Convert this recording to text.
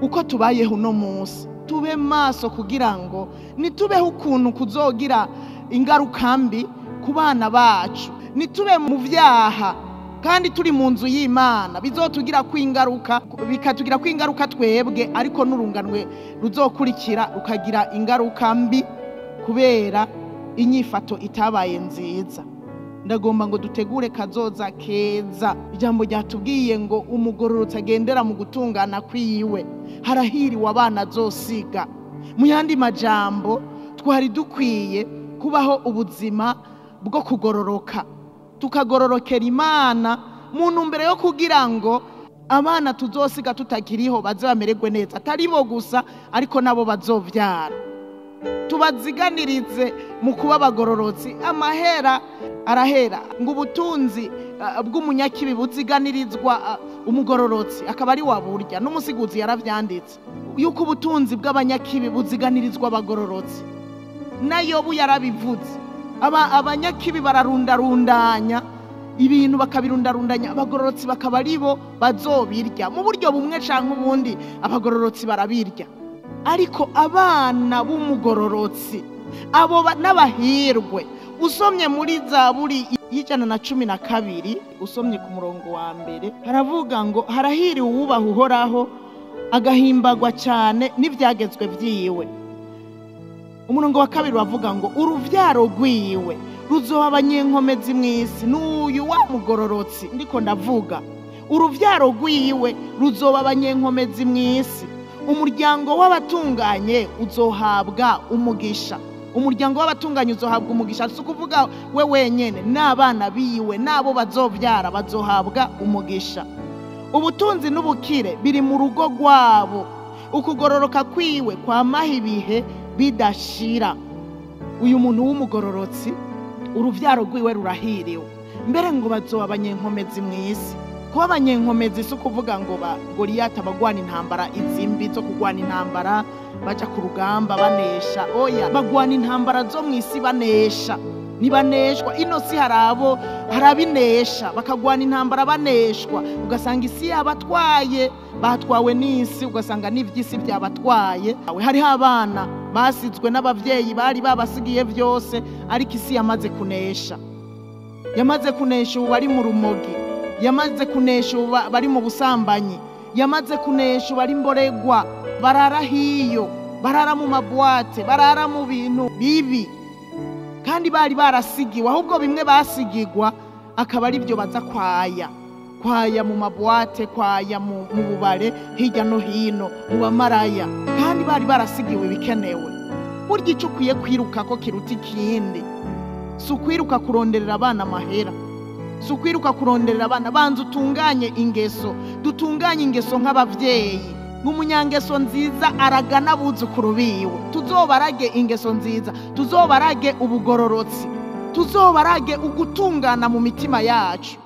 Uko tubayeho uno munsi, tube maso kugira ngo ntitubeho ukuntu kuzogira ingaruka mbi ku bana bacu, ntitube mu byaha kandi turi mu nzu y'Imana, bizotugira kwingaruka, bikatugira kwingaruka twebwe, ariko n'urunganwe ruzokurikira rukagira ingaruka mbi kubera inyifato itabaye nziza. Ndagomba ngo dutegure kazoza keza. Ijambo ryatubwiye ngo umugororotsi agendera mu gutungana kwiwe, harahiriwe abana azosiga. Mu yandi majambo, twari dukwiye kubaho ubuzima bwo kugororoka, tukagororokera Imana mu ntumbero yo kugira ngo abana tuzosiga tutakiriho baze bamererwe neza, atari bo gusa ariko nabo bazovyara. Tubaziganirize mu kuba abagororotsi. Amahera arahera, ngo ubutunzi bw'umunyakibi buziganirizwa umugororotsi akaba ari waburya. N'umusiguzi yaravyanditse yuko ubutunzi bw'abanyakibi buziganirizwa abagororotsi. Na Yobu yarabivuze, abanyakibi bararundarundanya ibintu, bakabirundarundanya, abagororotsi bakaba aribo bazobirya. Mu buryo bumwe canke ubundi abagororotsi barabirya, ariko abana b'umugororotsi abo n'abahirwe. Usomye muri Zaburi 112, usomye ku murongo wa mbere, haravuga ngo harahiriwe uwubaha Uhoraho agahimbagwa cyane n'ivyagezwe vyiwe. Umurongo wa kabiri bavuga ngo uruvyaro rwiwe ruzoba abanyenkomezi mw'isi. N'uyu wa mugororotsi ndiko ndavuga, uruvyaro rwiwe ruzoba abanyenkomezi mw'isi. Umuryango w'abatunganye uzohabwa umugisha. Umuryango w'abatunganye uzohabwa umugisha, si ukuvuga we wenyene, n'abana biwe n'abo bazovyara bazohabwa umugisha. Ubutunzi n'ubukire biri mu rugo rwabo, ukugororoka kwiwe kwamaha ibihe bidashira. Uyu muntu w'umugororotsi uruvyaro rwiwe rurahiriwe, mbere ngo bazoba abanyenkomezi mw'isi. Kuba abanyenkomezi si ukuvuga ngo ba Goliyati abagwana intambara izimbi zo kugwana intambara baja ku rugamba banesha. Oya, bagwana intambara zo mw'isi banesha, ntibaneshwa. Ino si harabo harabinesha, bakagwana intambara baneshwa, ugasanga isi yabatwaye, batwawe n'isi, ugasanga n'ivy'isi byabatwaye. Hariho abana basizwe n'abavyeyi bari babasigiye vyose, ariko isi yamaze kunesha. Yamaze kunesha ubu bari mu rumogi, yamaze kunesha ubu bari mu busambanyi, yamaze kunesha ubu bari mboregwa, barara hiyo, barara mu mabwate, barara mu bintu bibi, kandi bari barasigiwe. Ahubwo bimwe basigigwa akaba ari byo baza kwaya, kwaya mu mabwate, kwaya mu bubare hirya no hino, mu bamaraya, kandi bari barasigiwe ibikenewe. Burya ico ukwiye kwiruka ko kiruta ikindi, si ukwiruka kuronderera abana amahera, si ukwiruka kuronderera abana. Banza utunganye ingeso, dutunganye ingeso nk'abavyeyi. Nk'umunyangeso nziza aragana abuzukuru biwe. Tuzobarage ingeso nziza, tuzobarage ubugororotsi, tuzobarage ugutungana mu mitima yacu.